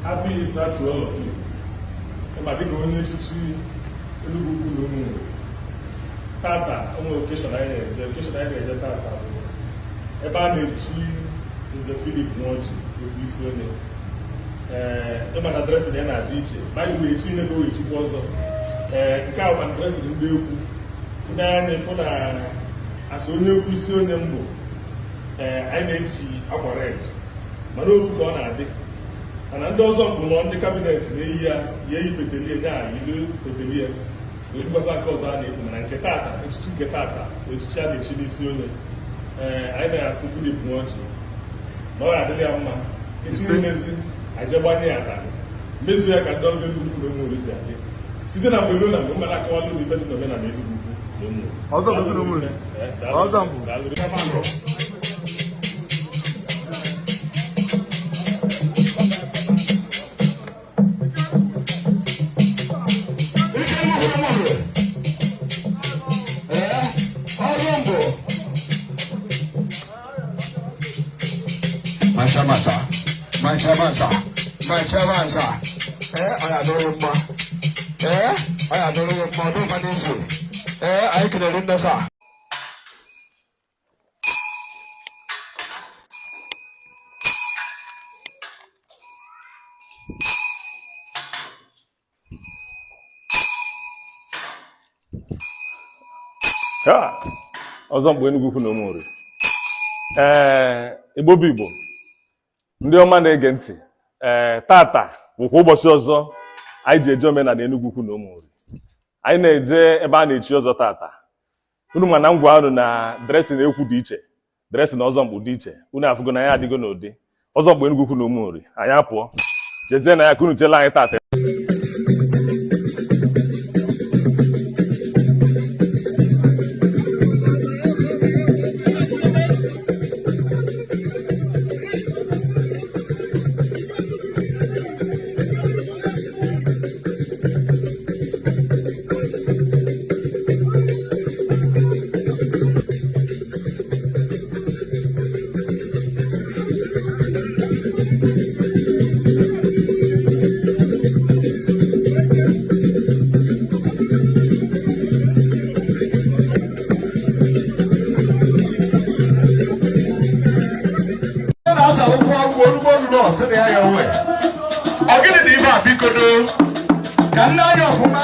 Happy Easter to all of you. Ma dịka onye echichi Enugu Ukwu na Ụmụnri, tata o nwere occasion anyị na-eje. Occasion anyị na-eje tata bụ ebe a na-echi Nze Philip Nwoji okpu isi onye. Ee, ịma na dressing ya na-adị iche ma anyị wee chi ebe o echikwa ọzọ. Ee, nke a bụkwa dressing ndị ekwu ndị anya fụ na asị onye ekwu isi onye mbụ. Ee, anyị na-echi akwa red, mana ofu ka ọ na-adị, mana ndị ọzọ bụ nọ ndị cabinet na-eyi ya, ya eyi petelie nya yiri petelie ejikwasa nke ọzọ a na-ekwu. Mana nke tata, echichi nke tata bụ echichi a na-echi n'isi onye. Ee, anyị na-asị Philip Nwoji na ọ ga-adịrị ya mma echi mmezi anyị jee gbanye ya atarị mezu ya ka ndị ọzọ Enugu Ukwu na Ụmụnri si adị site na mgbe ruo na mgbe. Mmadụ akọwala uru ife dị n'omenala Enugu Ukwu na Ụmụnri. Ọzọ bụ na Ụmụnri. Ee, daalụ. Ọzọ mbụ. Daalụ. Mancha mancha, mancha mancha, mancha mancha. Ee, ọ ya adịrị mma. Ee, ọ ya adịrị mma, ọ dịkwa n'izu. Ee, anyị kelere nne sa. Ha! Ọzọ mgbe Enugu Ukwu na Ụmụnri. Ee, Igbo bụ Igbo, ndị ọma na-ege ntị. Ee, tata bụkwa ụbọchị ọzọ anyị ji eje omenala Enugu Ukwu na Ụmụnri. Anyị na-eje ebe a na-echi ọzọ tata. Unu ma na ngwa unu na dressing ekwu dị iche, dressing ọzọ mkpu dị iche. Unu afụgo na ya adịgo n'ụdị ọzọ mgbe Enugu Ukwu na Ụmụnri. Anyị apụọ jezie na ya ka unu chela anyị tata. Na-asa ụkwụ ọgwụ olugbo olulu ọsị na ya ya onwe. Ọ gịnị dị ibe a? Biko do ka nne anya ọfụma.